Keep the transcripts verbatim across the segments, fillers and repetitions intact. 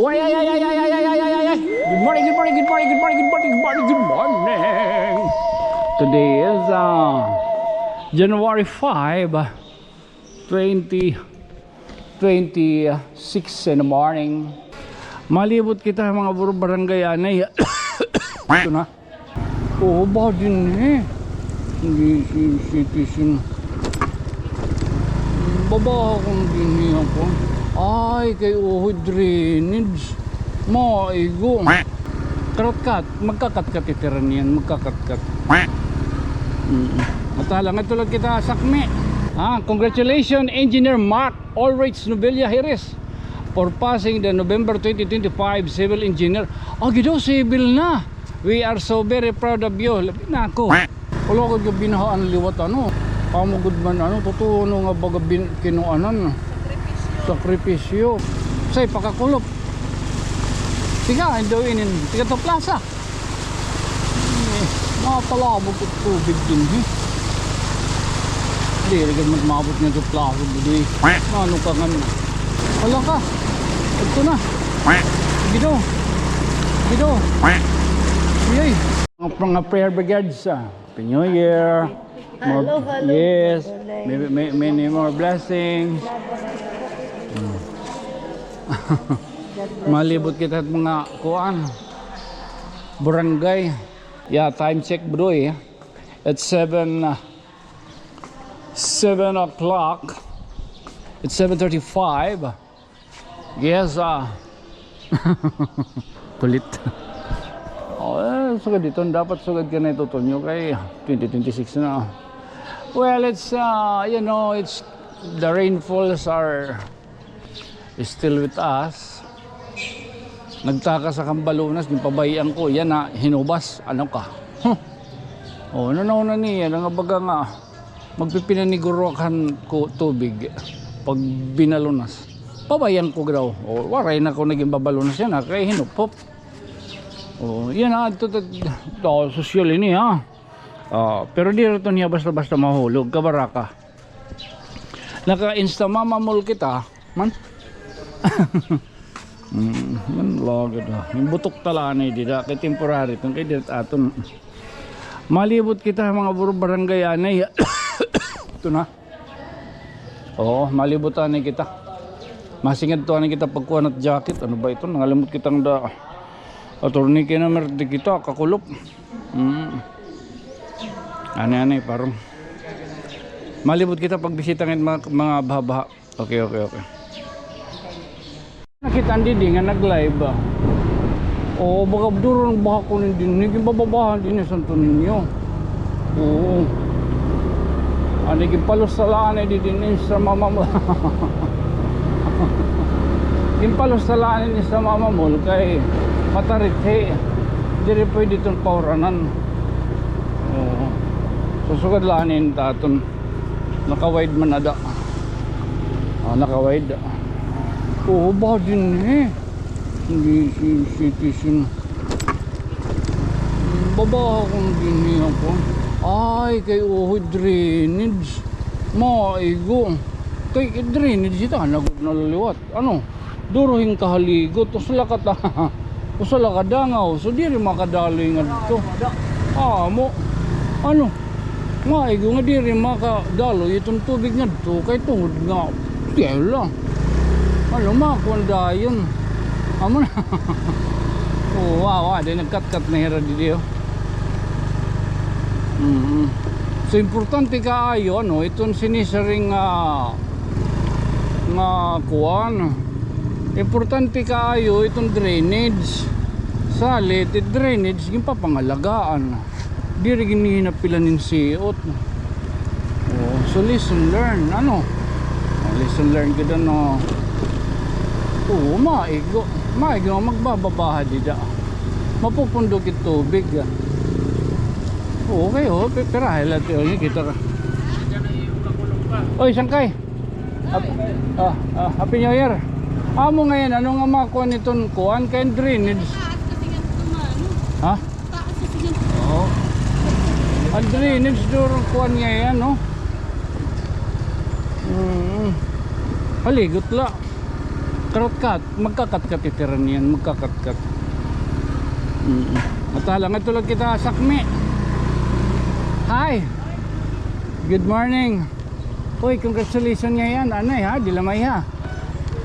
Ay, ay, ay, ay, ay, ay, ay, ay, ay, ay, ay. Good morning, good morning, good morning, good morning, good morning, good morning, good morning. Today is, uh, January five, twenty twenty-six in the morning. Malibot kita, mga buro, barangay anay. Ito na. Oo, ba dinhi? Hindi, si citizen. Baba ako dinhi ako. Ay, kay uhoy drainage. Maigo. Karotkat, magkakatkat itiran yan, magkakatkat. Mm. Matala nga tulad kita, sakmi. Ah, congratulations, Engineer Mark Ulrich Novelia Jerez, for passing the November twenty twenty-five civil engineer. Ah, gido, civil na. We are so very proud of you. Labi na ako. Wala ko gud binahaan liwat, ano. Amo gud man, ano, totoo, ano nga baga bin-, kinuanan. Sakripisyo. Sakripisyo. Say, pakakulop. Tiga, daw inin. Tiga to plaza. Eh, mapalabot it tubig dinhi. Diri gud maabot nga to plaza dinhi. Ano ka nga na? Wala ka. Ito na. Gido. Gido. Yay. Mga, mga prayer brigades, ah. Happy New Year. More, hello, hello. Yes. Good day. May, may, many more blessings. Mm. Malibot kita mga kuan. Barangay. Yeah, time check, bro, eh. It's seven, uh, seven o'clock. It's seven thirty-five. Yes, ah. Kulit. Oh, eh, sugad dito. Dapat sugad ka na ito, Tonyo, kay twenty twenty-six na. Well, it's, uh, you know, it's, the rainfalls are still with us. Nagtakas ak han balonas, ginpabay-an ko, yana, hinubas, ano ka? Huh. Oh, nanaw na niya, nga baga nga, magpipinaniguruak han ku-, tubig, pag binalonas. Pabay-an ko daw. Oh, waray na ko naging babalonas yana, kay hinuphop. Oh, yana, ito, ito, ito, sosyal ini, ha? Ah, pero diri ito niya basta-basta mahulog, kabaraka. Naka-Insta Mama Mall kita, man. Mm, man, lagi da. Yung butok tala anay dida, kay temporary, itong kay dida aton. Malibot kita, mga buro, barangay anay. Ito na. Oo, malibot anay kita. Masingad to anay kita pagkuha nat jacket. Ano ba ito? Nangalimot kitang da. Attorney kay na mer di kita, kakulop. Mm. Anay, anay, parang. Malibot kita pagbisita ngayon mga, mga baha-baha. Okay, okay, okay. Nakita didi nga nag-live, ah. Oo, baga duro nga baha kuno dinhi, ginbababahan dinhi Santo Niño. Oo. Ano, ginpalusala anay didi ni sa Mama Mall. Ginpalusala anay ni sa Mama Mall kay matarithi. Diri pwede iton pauranan. Oo. So, sugad la anay ta aton. Naka-wide man ada. Ah, naka-wide. Oo, ba dinhi? Hindi si citizen. Baba ako dinhi ako. Ay, kay uhoy drainage. Maigo. Kay drainage ito, nagod na liwat. Ano? Duro hin kahaligot, usa la ka ta-, usa la ka dangaw, so diri makadaloy ngadto. Amo, ano, maigo nga diri makadaloy iton tubig ngadto, kay tungod nga, kaya la. Ano, makuan dayon. Amo na. Oo, wa, wa, di nagkatkat na hira didi, oh. Mm. So, importante kaayo, ano, iton sinisiring nga, nga kuan. Importante kaayo iton drainage. Salit, it drainage, ginpapangalagaan. Diri ginhihinapilan hin siot. Oh, so lesson learned, ano? Oh, lesson learned gud, ano? Oo, maigo. Maigo, magbababaha dida. Mapupundok it tubig, ah. Okay, oh, pi-, pirahay la, oh, kita ka. Oy, sangkay. Hap-, ah, ah, Happy New Year. Amo ngay-an, ano nga mga kuan iton kuan kay drainage? Taas kasi nga ito, ano? Ha? Taas kasi nga. Oo. An drainage duro kuan ngay-an, no? Mm. Paligot la. Karutkat, magkakatkat itiran niyan, magkakatkat. Mm. At hala, ngadto la kita, Sakmi. Hi. Good morning. Uy, congratulations ngay-an, anay ha, di la may ha.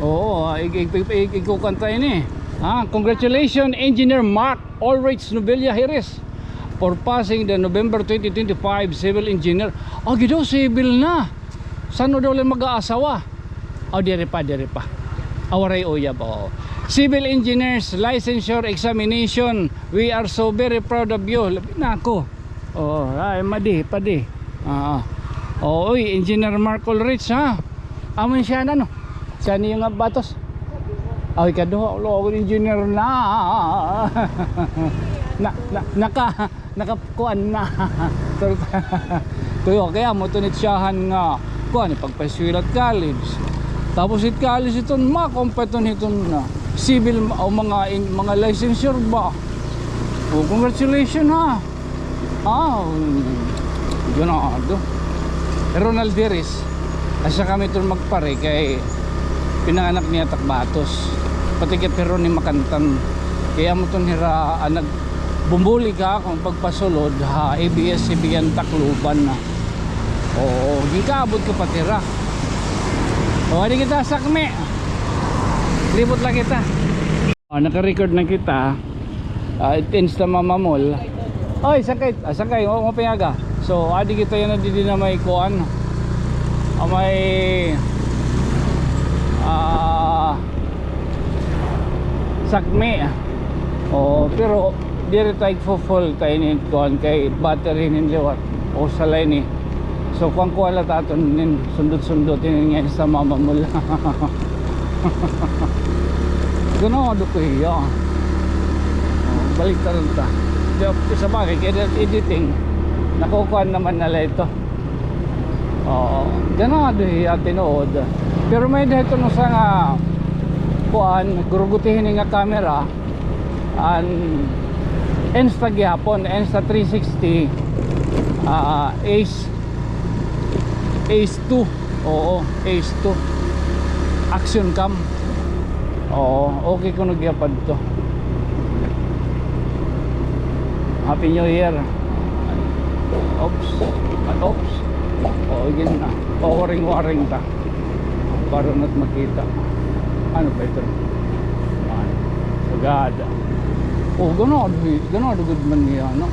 Oo, ah, ig-, ig-, ig-, ig-, ikukuan ta ini. Ah, congratulations, Engineer Mark Ulrich Novella Heres for passing the November twenty twenty-five civil engineer. Ah, gido, civil na. San-o daw la mag-aasawa? Oh, diri pa, diri pa. Ah, waray uyab, oo. Civil engineers licensure examination. We are so very proud of you. Labi na ako. Oo, ay, madi, padi. Ah, oo, uy, Engineer Mark Ulrich, ha? Amo ni siya na, no? Siya ni nga batos. Ay, kaduha, ulo, ako engineer na. Na, na, naka, nakakuan na. Tuyo, kay amo iton it siyahan nga, kuan, pagpaeskwela hit college. Tapos it college iton, makuan pa iton, iton na. Civil, o mga, in, mga licensure ba? Oh, congratulations, ha. Ah, ganado. Ronald Diris, asya kami iton magpare kay pinanganak niya tak Batos. Pati kay Pero ni Makantan. Kay amo iton hira, ah, nagbumbulig ha akon pagpasulod ha A B S C B N Tacloban na. Oo, gikaabot ko pati hira. O, adi kita, Sakmi. Libot la kita. Ah, naka-record na kita. Ah, it Insta Mama Mall. Oy, sakay, ah, sakay, o, mapingaga. So, adi kita yana didi na may kuan. Ah, may, ah, Sakmi. O, pero diri ta igfo-full ta ini kuan kay battery nin liwat. O, salay ni. So, kuan-kuan la ta aton nin sundot-sundot ini nga Insta Mama Mall. Ganado ko hiya. O, balik ta ron ta. Di, sa bagay, kay that editing, nakukuan naman na la ito. Oo, ganado hiya tinuod. Pero may-ada hiton usa nga kuan, guruguti hini nga camera. An Insta gihapon, Insta three sixty, ah, Ace, Ace two. Oo, Ace two. Action cam. Oo, okay kuno gihapon to. Happy New Year. Oops. Oops. Oo, yun na. Pawaring-waring ta. Para na't makita. Ano pa ito? Ano? Sagada. Oh, ganado, ganado gud man niya, no?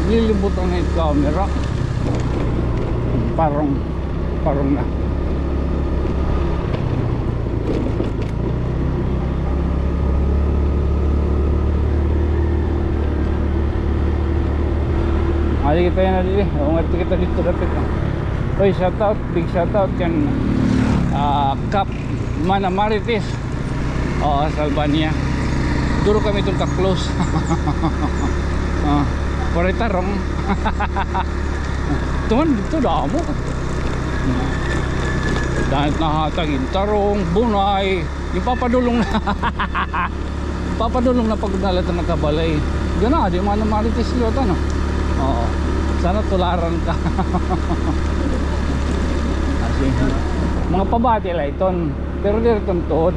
Lilibutan na it camera. Parang, parang na. Adi kita yana didi. O, ngadto kita didto dapit, no? Oy, shout out. Big shoutout kan, ah, Kap Mana Marites. Oo, sa Albania. Duro kami iton ka-close. Ah, waray tarong. Tuman didto damo. Dahil nahatag in tarong, bunay, yung papadulong na. Papadulong na pagod na la ito nagkabalay. Ganado, mga namarites liwat, ano? Oo. Sana tularan ka. Kasi, mga pabati la iton. Pero diri iton tuod.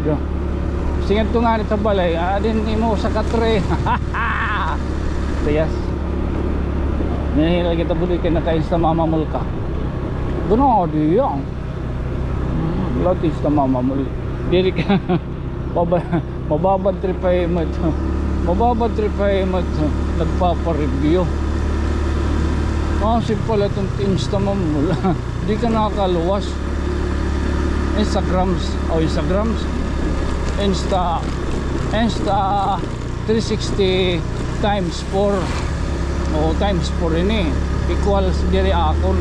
Singad to nga sa balay, ah, din imo sa katre. Tiyas. Nahila kita buli kay nakain sa mamamol ka. Ganado, yan. Latis na mamamuli. Diri ka. Baba-, mababad trip ay mat. Mababad trip ay mat. Nagpapa-review. Ah, sige pala iton Insta mamamula. Di ka nakakaluwas. Instagrams. O, Instagrams. Insta. Insta. Three sixty times four. O, times four ini. Equals diri akon.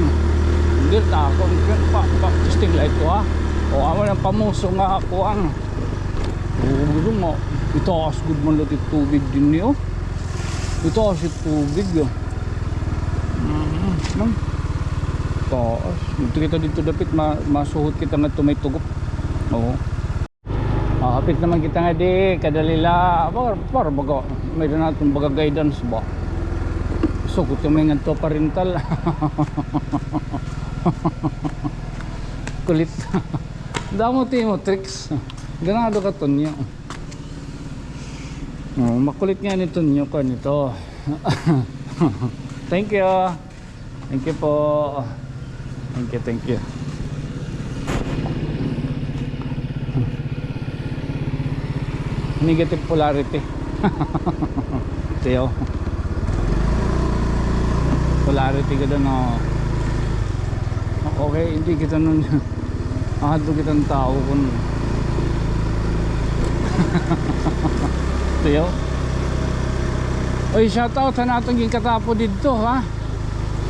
Diri akon. Pa, pa, testing la ito, ha. O, amo nang pamuso nga ako, ano. O, gusto mo. Itaas gud man la it tubig dinhi, o. Itaas it tubig, o. Mm, mm. Taas. Didto kita didto dapit, ma-, masuhot kita ngadto may tugop. Oo. Ah, hapit naman kita nga di, kadali la, para, para baga, may-ada naton baga guidance ba. So, kung may ngadto parental. Kulit. Damo ti imo tricks. Ganado ka, Tonyo. Oh, makulit nga ni Tonyo ko nito. Thank you. Thank you po. Thank you, thank you. Negative polarity. Tiyo. Polarity ka doon, oh. Okay, hindi kita nun. Ah, ito kitang tao kun tiyo. Oy, shout out sa natong ginkatapo didto, ha?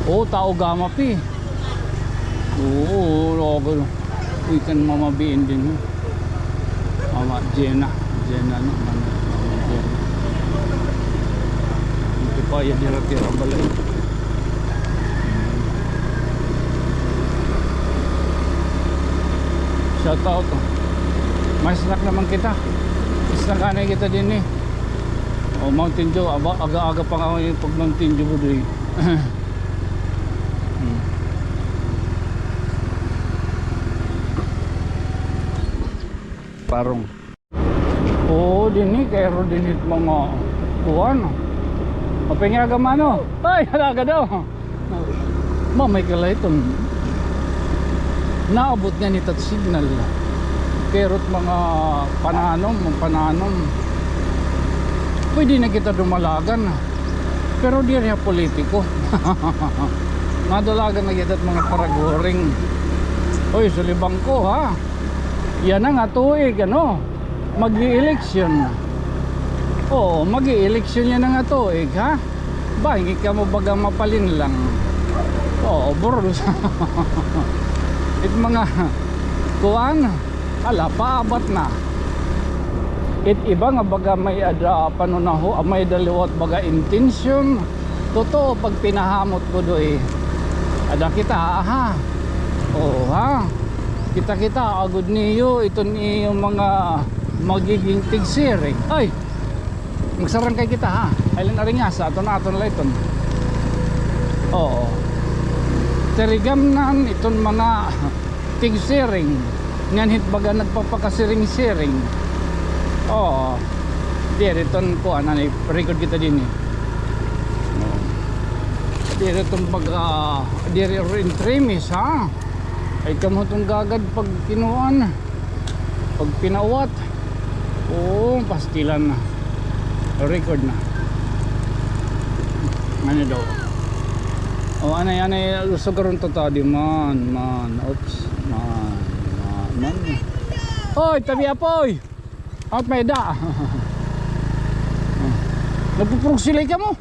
Oh, tao gama pi. Oo, oo, okay. Uy, kan Mama Biin din, ha? Mama Jenna. Jenna, no? Mama, Mama Jenna. Ito pa, yan, tira-tira balay. Shout out. May snack naman kita. Snack anay kita din eh. O, Mountain Dew. Aba, aga-aga pa nga yung pag Mountain Dew, budoy. Hmm. Parong. Oo, dinhi, kay ro dinhi it mga kuan. Mapingaga mano. Ay, halaga daw. Mamay ka la iton. Naabot nga ni tat signal. Kay ro it mga pananom, pananom. Pwede na kita dumalagan. Pero diri ha politiko. Madalagan na kita it mga paraguring. Oy, sulibang ko, ha? Yana nga tuig, ano? Mag-i-eleksyon. Oo, mag-i-eleksyon yana nga tuig, ha? Ba, hindi ka mo baga mapalinlang. Oo, burol. It mga kuan, ala, paabat na. It iba nga baga may-ada panunaho, may-ada liwat baga intensyon. Totoo, pag pinahamot ko doy, ada kita, ha? Oo, ha? Kita-kita agod niyo iton iyo mga magiging tigsiring. Ay! Magsarangkay kita, ha? Ay, lan aringasa, aton, aton la iton. Oo. Tirigamnan iton mga tigsiring. Ngan hit baga nagpapakasiring-siring. Oo. Diri ton kuan, ano, record kita dinhi. Oo. Diri ton baga, diri rin tremis, ha? Ay, kamo ton gagad pag kinuan. Pag pinawat. Oo, pastilan na. Record na. Ano daw? O, anay, anay, gusto karon to tadi man, man. Oops, man, man, man. Oy, tabi apoy! Out may da. Nagpupurog sila ka mo?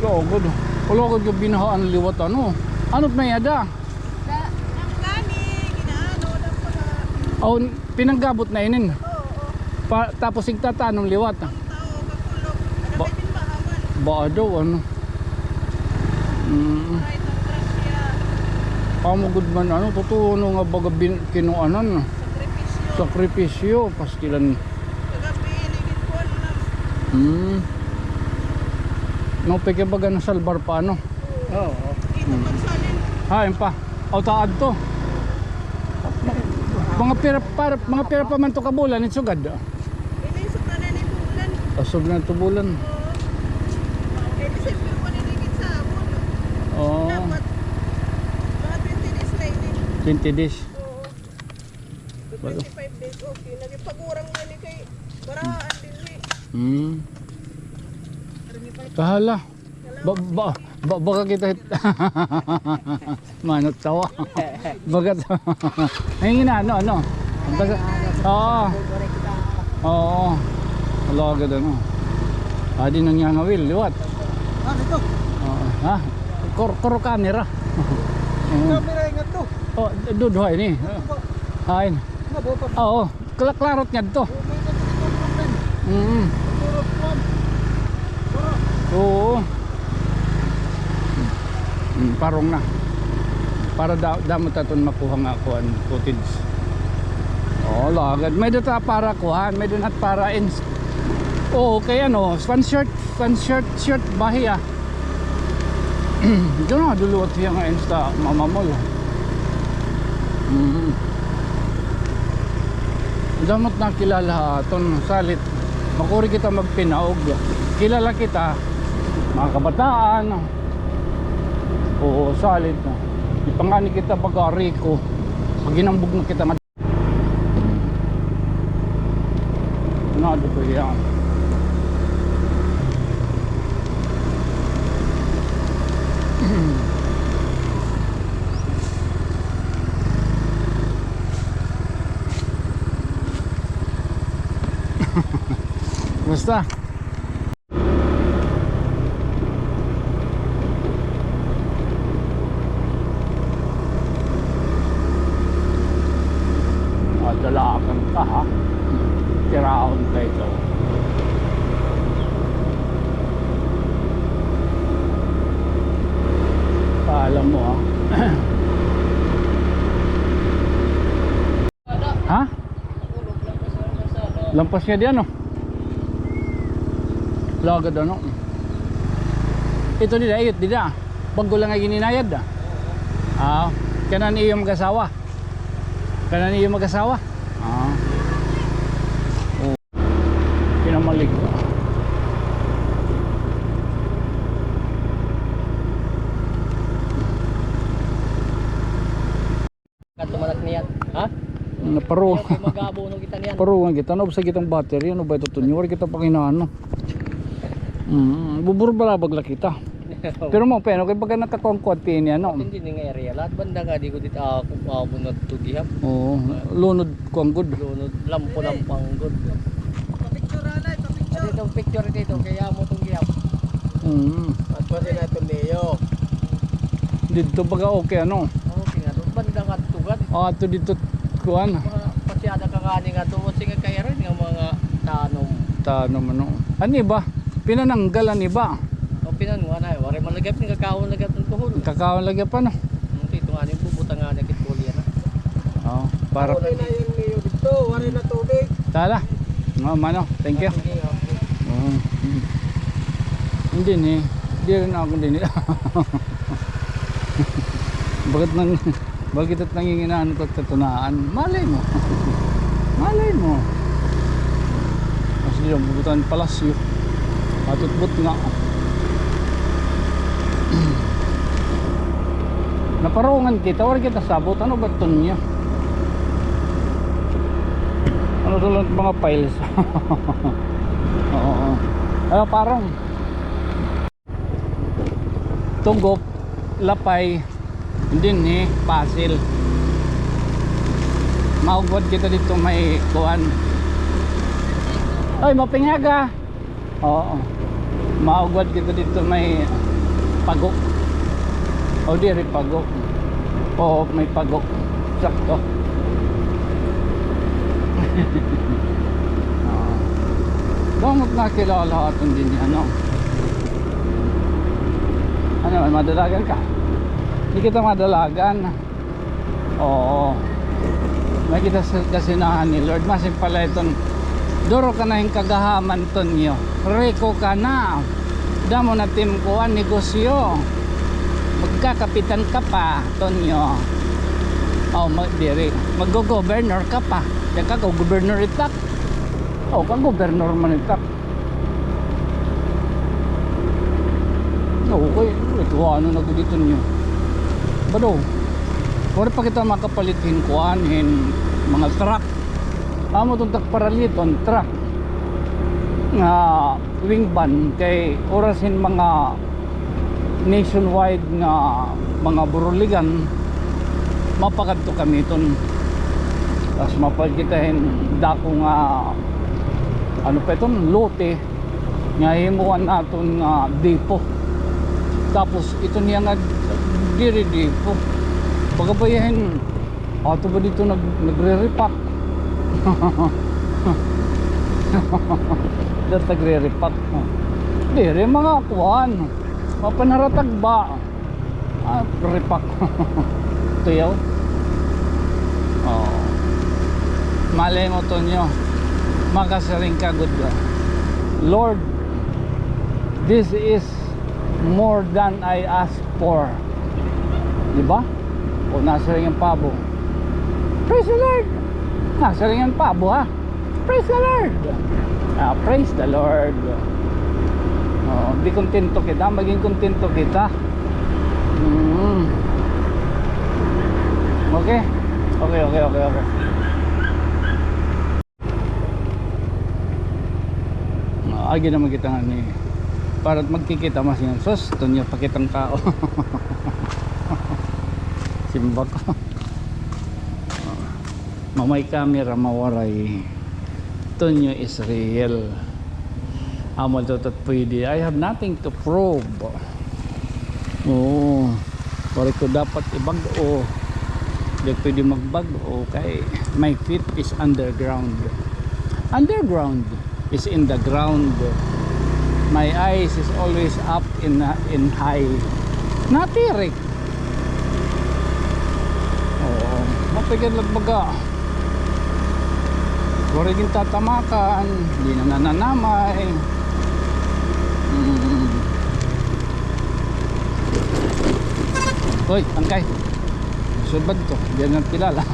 Lugod. Lugod ka binahaan liwat ano. Ano't may ada? Sa, ang gani, ginaano, daw pala. Oh, pinanggabot na inin. Oo, oo. Pa, tapos igtatanom liwat. Ang tao, kakulog. Ano ba, ba, din mahaman? Ba daw, ano? Mm. Maray ng grasya. Amo gud man, ano, totoo, ano nga baga bin-, kinuanan. Sakripisyo. Sakripisyo, pastilan. Kagabi, inigit ko lang. Hmm. No, peke baga nasalbar pa, ano? Oo. Oo. Ito, hmm, pagsalin. Hain pa. Aw, taad to. Mga pira, para, mga pira pa man to ka bulan, it sugad. Ini, sugad na ni bulan. Ah, sugad na to bulan. Oo. Eh, December pa ni dikit sa amon. Oo. Dapat, mga twenty days na ini. Twenty days. Oo. Walo. Twenty-five days, okay. Nagipagurang na ni kay barahaan din ni. Hmm. Kahala. Ba, ba, ba, baka kita hit-, manot tawa. Bagat. Ay, nga, ano, ano? Ang taga-, oo. Oo. Wala ka doon, oh. Adi nang yangawil, liwat. Ah, ito. Oo. Ha? Kor-, koro camera. Camera, ingat to. Oh, duduha ini. Hain. Ano ba? Oo. Kla-, klarot ngadto. Mm. Oo. Mm, parong na. Para da-, damo ta ton makuha nga kuan, footage. Oo, lagad. May-ada ta para kuan, may-ada na para ins-, oo, kay ano, sweatshirt, sweatshirt, shirt, bahi, ah. Diyan na, duluwat hiya nga insta, mamamol. Mhm. Damo it nakilala ha aton, salit makuri kita magpinaog. Kilala kita, mga kabataan. Oo, salit. Di pa ngani kita baga riko, paghinambog na kita nga. Na, di ba yan? Basta. Madalakan ka, ha? Tiraon ka ito. Kala mo, ha? Ha? Lampas nga di ano. Lagad ano. Ito dida, iyot dida. Bag-o la nga gininayad da. Ah, kanan iyo mag-asawa. Kanan iyo mag-asawa. Ah. Oh. Pinamalik. Kadto man ak niyan. Ha? Naparo. Ayaw kay mag-aabono kita niyan. Paro nga kita, naubos kita hin battery, ano ba ito, Tonyo? Waray kita panginano. Mm, bubur balabag la kita. Pero mao pa, ano, kay baga nakakuan-kuan tini, ano? Hindi ni nga area. Lahat banda nga, di ko dito, ah, kung, ah, kung natugihap. Oo, lunod kuan gud. Lunod, lampo-lampang gud. Adi itong picture dito, kaya mo itong gihap. Mm. At pa sila itong Leo. Dito baga okay, ano? Okay nga, doon banda nga tugad. Ah, ato dito, kuan. Mga pasyada ka nga ni nga doon, sige, kay Aaron, nga mga tanom. Tanom, ano? An iba? Pinananggal an iba. O, pinanguha na, waray man lagi, pinagkakaon lagi ang tuhol. Kakaon lagi pa, no? Hmm, ito nga, yung bubutang nga, nakit ko yan, ah. Oo, para. Waray na yung niyo dito, waray na tubig. Tala. Nga, mano, thank you. Sige, okay. Oo. Hmm. Hindi ni, hindi rin ako din. Bakit nang, bakit at nanginginaan ito at katunaan? Malay mo. Malay mo. Mas di lang bubutan palasyo. Matutbot nga. Naparungan kita, waray kita sabot. Ano ba ito niya? Ano ito lang mga piles? Oo. Ano, parang Tugop, Lapay, dinhi, Pasil. Maugwad kita dito may kuan. Oy, mapingaga. Oo. Maugwad kita dito may Pago. O, diri Pago. Oo, may Pago. Sakto. Oo. Damo it nakilala aton dinhi, ano? Ano, madalagan ka? Di kita madalagan. Oo. May kita sa kasinahan ni Lord. Masig pala iton. Duro ka na hin kagahaman, Tonyo. Riko ka na. Damo na tim kuan negosyo. Magkakapitan ka pa, Tonyo. Oh, mag diri. Maggo-governor ka pa. Diya ka, go-governor itak. Oh, ka-governor man itak. Okay, ito ano na gud ito niyo. Bado, waray pa kita makapalit hin kuan, hin mga truck. Amo itong truck paraliton, truck nga wing van kay oras hin mga nationwide nga mga buruligan, mapakadto kami iton. Tas mapakita hin dako nga, ano pa iton, lote nga himuan naton nga depo. Tapos iton niya nga diri depo. Pagabayahin, ato ba dito nag-, nagre-repack? Dito nagre-repack. Diri, mga kuan. Mapanaratag ba? Ah, repack. Tuyaw. Oh. Malay mo, Tonyo. Makasiring ka gud ka, "Lord, this is more than I asked for." Di ba? O, nasiring an pabo, "Praise the Lord!" Ah, siring hin pabo, ha? Praise the Lord. Ah, praise the Lord. Oo, di kontento kita, maging kontento kita. Mm. Okay. Okay, okay, okay, okay. Ah, agi naman kita nga ni, para magkikita mas yan. Sus, tunyo pa kitang tao. Simba ko. Mamay camera, mawaray. Tonyo is real. Amo ito, tat pwede. I have nothing to prove. Oo. Waray ko dapat ibag-o. Di pwede magbag-o kay my feet is underground. Underground is in the ground. My eyes is always up in, in high. Natirik. Oo. Mapigil lang baga. Waray gin tatamakan. Di na nananamay. Mm. Hoy, angkay. Subad ko. Di na kilala.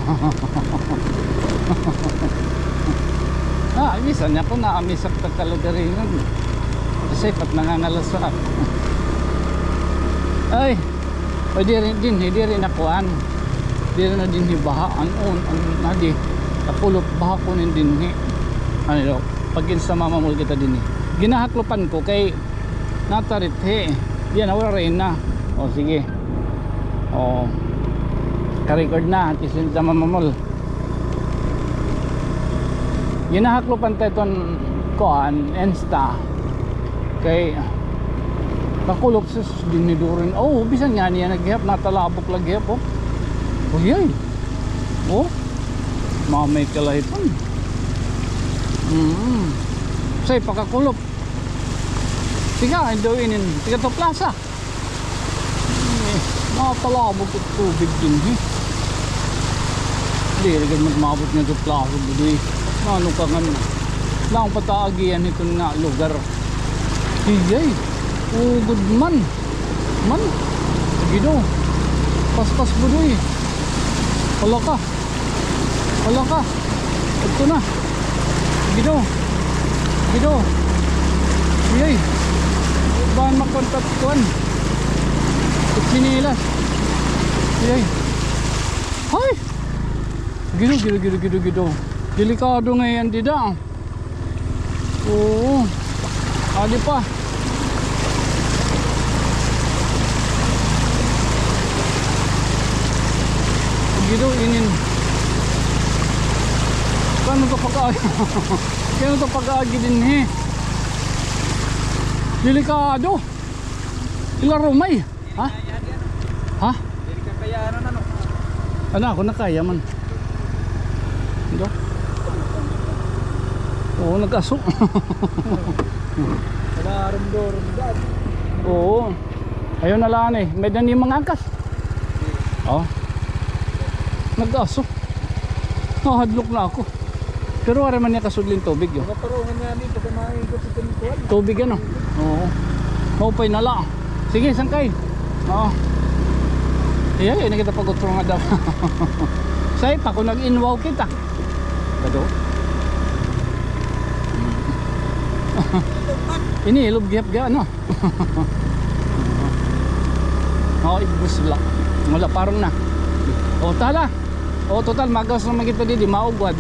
Ah, bisan ako na amisak ta kalugaringan. Kasi pat nangangalas sa ako. Ay. O, diri dinhi, diri na kuan. Diri na dinhi baha. An, an, an, na di. Kakulop baha kuno dinhi. Ano, pag-insta Mama Mall kita dinhi. Ginahaklopan ko kay natarit, he. Yan, nawala rin na. O, sige. O. Ka-record na. Tisin sa Mama Mall. Ginahaklopan ta iton kuan, Insta. Kay kakulop sa sus dinhi durin. O, bisan ngani yana gihap, natalabok la gihap, o. Uyay. O. Mamay kalahitan. Mm. Say, pakakulop. Tiga, daw inin. Tiga to plaza. Eh, matalabok it tubig dinhi. Diri gad man maabot ngadto plaza, budoy. Ano ka ngan? Laang pa ta agian hiton nga lugar. Iyay. Ugod man. Man. Gido. Paspas, budoy. Hala ka. Hala ka. Adto na. Gido. Gido. Uyay. Baan makontak kuan. Tsinelas. Uyay. Hay! Gido, gido, gido, gido, gido. Delikado ngay-an dida. Oo. Adi pa. Gido inin. Kano to pag-agi? Kano to pag-agi dinhi? Delikado. Ila rumay. Ha? Ha? Diri ka kaya ano na, no? Ano, ako nakaya man. Ito. Oo, nag-aso. Wala, rumdo, rumdo. Oo. Ayaw na la, eh. May dani mga angkas. Oh. Nag-aso. Nahadlok na ako. Pero waray man niya kasudlin tubig, yo. Mga parungan nga ni, pagka maikot sa tinikuan. Tubig, ano? Oo. Maupay na la. Sige, sangkay. Oo. Iya, iya, nakita pag-utro nga daw. Say pa, kung nag-inwaw kita. Kado? Ini, ilob gihap ga, ano? Oh, igbus la. Wala, parang na. O, tala. O, total, magawas naman kita didi, maugwad.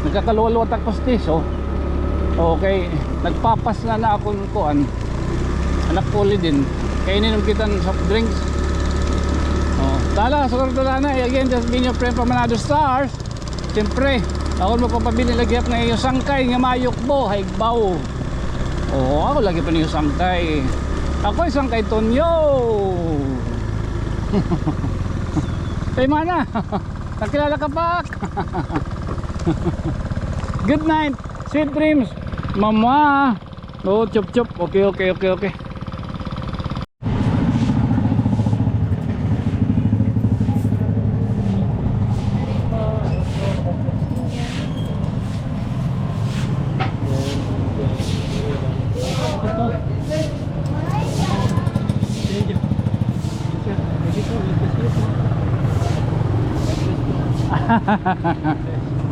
Nagkakaluwa-luwa ta poste, so. Okay, nagpapas na na akon kuan. Anak ko din. Kay ininom kita ng soft drinks. O, tala, siguro tala na. Again, just been your friend from another stars. Siyempre, ako magpapabilin lagi ako nga iyo sangkay nga mayukbo, haigbaw. Oo, ako lagi pa niyo sangkay. Ako'y sangkay Tonyo. Kay mana? Nakilala ka pa? Good night. Sweet dreams, mama. Oh, chup chup. Okay, okay, okay, okay.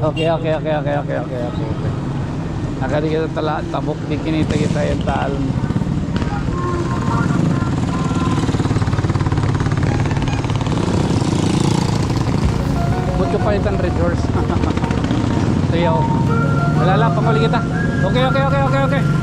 Okay, okay, okay, okay, okay, okay, okay, okay. Nakadi kita tala, tabok, di kinita kita yung tal. Mucho pa itang Red Horse. Tuyaw. Wala la, panguli kita. Okay, okay, okay, okay, okay.